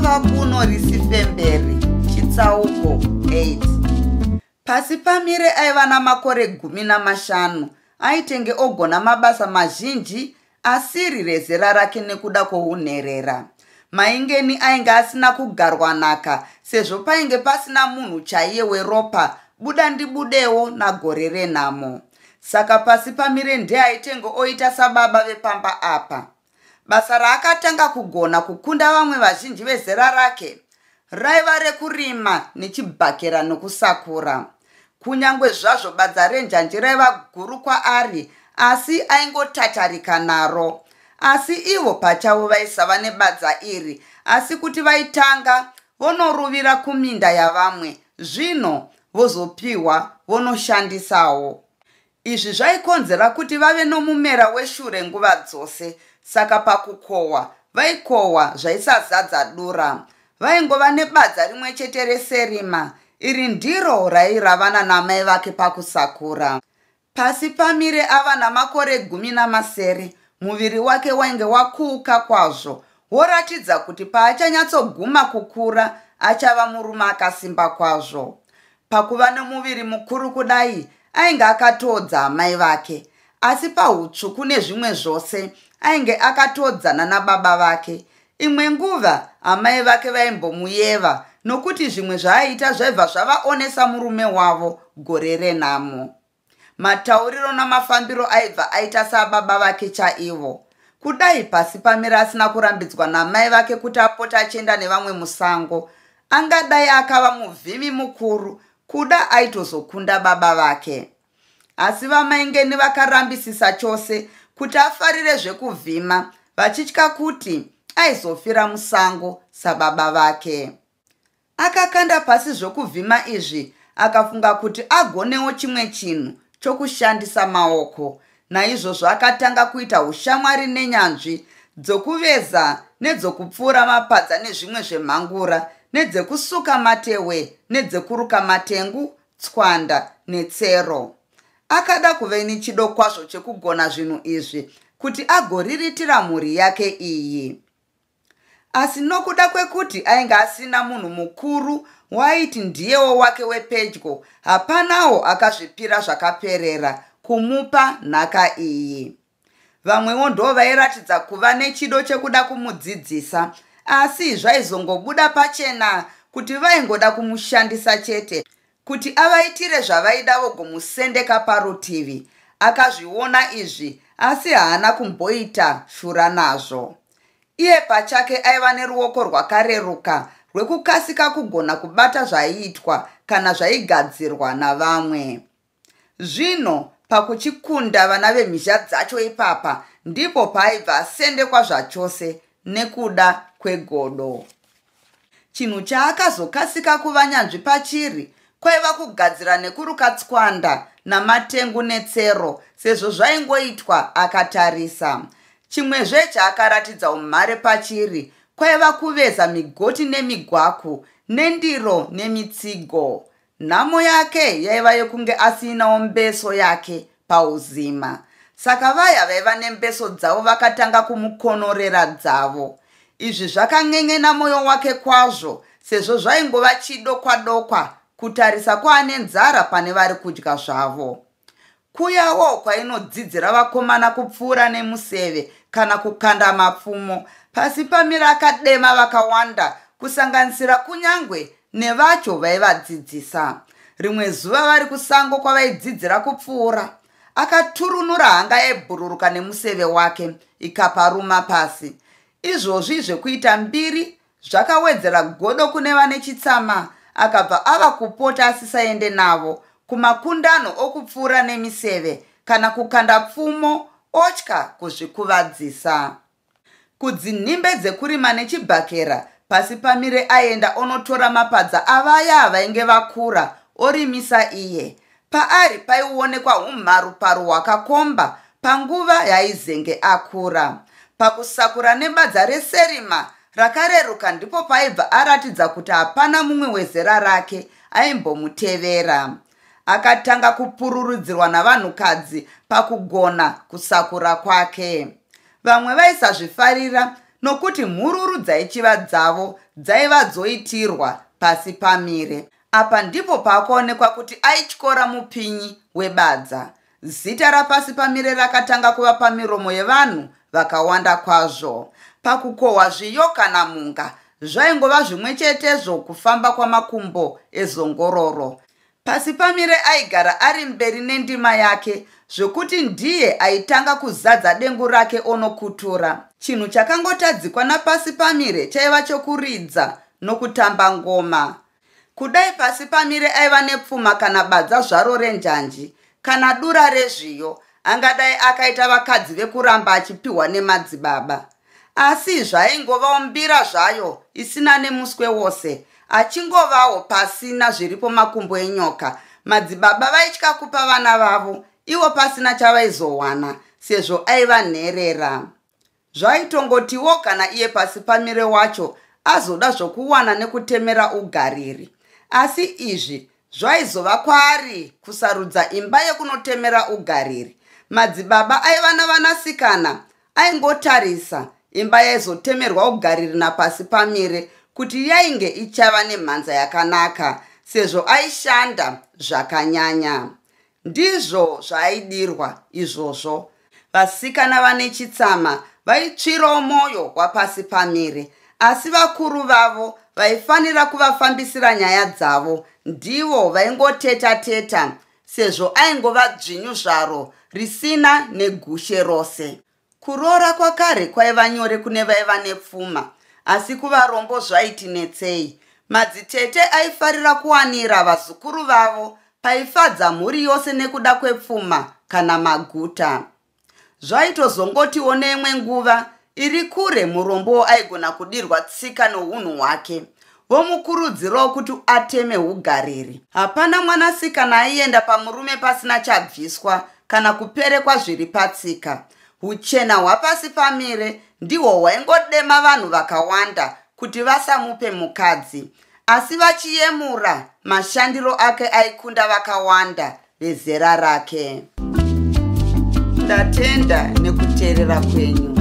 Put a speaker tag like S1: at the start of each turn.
S1: Rinofa kuno risifemberi chitsauko 8. Pasi pamire aiva namakore 15 aitenge ogona mabasa mazhinji asiri rezera rake nekuda kwounherera. Maingeni ainge asina kugarwa nhaka sezvo painge pasina munhu chaiye weropa buda ndibudewo nagore renhamo. Saka pasi pamire ndiye aitenge oita sababa vepamba apa. Basa raakatanga kugona kukunda vamwe vazhinji vezera rake raiva rekurima nechibhakera nokusakura. Kunyangwe zvazvo badza renjanji raiva guru kwaari asi aingotatarika naro. Asi ivo pachavo vaisava nebadza iri asi kuti vaitanga vonoruvira kuminda yavamwe zvino vozopiwa vonoshandisawo. Izvi zvaikonzera kuti vave nomumera weshure nguva dzose saka pakukohwa vaikohwa zvaisazadza dura. Vaingova nebadza rimwe chete reserima iri ndiro rairavana namai vake pakusakura. Pasi pamire ava namakore 17 muviri wake wainge wakuuka kwazvo woratidza kuti paachanyatsoguma kukura achava murume akasimba kwazvo. Pakuva nomuviri mukuru kudai ainge akatoodza amai vake asi pahutsvuku nezvimwe zvose ainge akatodzana nababa vake. Imwe nguva amai vake vaimbomuyeva nokuti zvimwe zvaaiita zvaibva zvavaonesa murume wavo gore renhamo. Matauriro namafambiro aibva aita sababa vake chaivo. Kudai pasi pamire asina kurambidzwa namai vake kuti apote achienda nevamwe musango, angadai akava muvhimi mukuru kuda aitozokunda baba vake. Asi vamaingeni vakarambisisa chose kuti afarire zvekuvhima vachitya kuti aizofira musango sababa vake. Akakanda pasi zvokuvhima izvi akafunga kuti agonewo chimwe chinhu chokushandisa maoko. Naizvozvo akatanga kuita ushamwari nenyanzvi dzokuveza nedzokupfuura mapadza nezvimwe zvemhangura nedzekusuka matehwe nedzekuruka matengu, tswanda netsero. Akada kuve nechido kwazvo chekugona zvinhu izvi kuti agoriritira mhuri yake iyi. Asi nokuda kwekuti ainge asina munhu mukuru waaiti ndiyewo wake wepedyo, hapanawo akazvipira zvakaperera kumupa nhaka iyi. Vamwewo ndo vairatidza kuva nechido chekuda kumudzidzisa, asi zvaizongobuda pachena kuti vaingoda kumushandisa chete kuti avaitire zvavaida vogomusendeka parutivi. Akazviona izvi asi haana kumboita shura nazvo. Iye pachake aiva neruoko rwakareruka rwekukasika kugona kubata zvaiitwa kana zvaigadzirwa navamwe. Zvino pakuchikunda vana vemhizha dzacho ipapa ndipo paaibva asendekwa zvachose nekuda kwegodo. Chinhu chaakazokasika kuva nyanzvi pachiri kwaiva kugadzira nekuruka tswanda namatengu netsero sezvo zvaingoitwa akatarisa. Chimwezve chaakaratidza umhare pachiri kwaiva kuveza migoti nemigwaku nendiro nemitsigo. Nhamo yake yaiva yekunge asinawo mbeso yake pauzima. Saka vaya vaiva nembeso dzavo vakatanga kumukonorera dzavo. Izvi zvakan'en'ena mwoyo wake kwazvo sezvo zvaingova chidokwadokwa kutarisa kwaane nzara pane vari kudya zvavo. Kuyawo kwainodzidzira vakomana kupfuura nemuseve kana kukanda mapfumo, pasi pamira akadema vakawanda kusanganisira kunyangwe nevacho vaivadzidzisa. Rimwe zuva vari kusango kwavaidzidzira kupfuura, akaturunura hanga yaibhururuka nemuseve wake ikaparuma pasi. Izvozvi zvekuita mbiri zvakawedzera godo kune vane chitsama akabva ava kupota asisaende navo kumakundano okupfuura nemiseve kana kukanda pfumo otya kuzvikuvadzisa. Kudzinhimbe dzekurima nechibhakera pasi pamire aienda onotora mapadza avaya vainge vakura orimisa iye. Paari paionekwa humharuparu hwakakomba panguva yaaizenge akura. Pakusakura nebadza reserima rakareruka ndipo paaibva aratidza kuti hapana mumwe wezera rake aimbomutevera. Akatanga kupururudzirwa navanhukadzi pakugona kusakura kwake. Vamwe vaisazvifarira nokuti mhururu dzaichiva dzavo dzaiva dzoitirwa pasi pamire. Apa ndipo paakaonekwa kuti aityora mupinyi webadza. Zita rapasi pamire rakatanga kuva pamiromo yevanhu vakawanda kwazvo. Pakukohwa zviyo kana munga zvaingova zvimwe chetezvo kufamba kwamakumbo ezongororo. Pasi pamire aigara ari mberi nendima yake zvokuti ndiye aitanga kuzadza dengu rake onokutura. Chinhu chakangotadzikwa napasi pamire chaiva chokuridza nokutamba ngoma. Kudai pasi pamire aiva nepfuma kana badza zvaro renjanji kana dura rezviyo, angadai akaita vakadzi vekuramba achipiwa nemadzibaba. Asi zvaingovawo mbira zvayo isina nemuswe wose, achingovawo pasina zviripo makumbo enyoka. Madzibaba vaitya kupa vana vavo ivo pasina chavaizowana sezvo aiva nherera. Zvaitongotiwo kana iye pasi pamire wacho azoda zvokuwana nekutemera ugariri. Asi izvi zvaizova kwaari kusarudza imba yekunotemera ugariri. Madzibaba aiva navanasikana aingotarisa imba yaizotemerwa ugariri napasi pamire kuti yainge ichava nemhanza yakanaka sezvo aishanda zvakanyanya. Ndizvo zvaaidirwa izvozvo. Vasikana vane chitsama vaitsvirawo mwoyo wapasi pamire, asi vakuru vavo vaifanira kuvafambisira nyaya dzavo ndivo vaingoteta-teta sezvo aingova dzvinyu zvaro risina negushe rose. Kuroora kwakare kwaiva nyore kune vaiva nepfuma, asi kuvarombo zvaiti netsei. Madzitete aifarira kuwanira vazukuru vavo paifadza mhuri yose nekuda kwepfuma kana maguta. Zvaitozongotiwo neimwe nguva iri kure murombo aigona kudirwa tsika nounhu hwake vomukurudzirawo kuti ateme ugariri. Hapana mwanasikana aienda pamurume pasina chabviswa kana kuperekwa zviri patsika. Huchena hwapasi pamire ndihwo hwaingodema vanhu vakawanda kuti vasamupe mukadzi, asi vachiyemura mashandiro ake aikunda vakawanda vezera rake. Ndatenda nekuteerera kwenyu.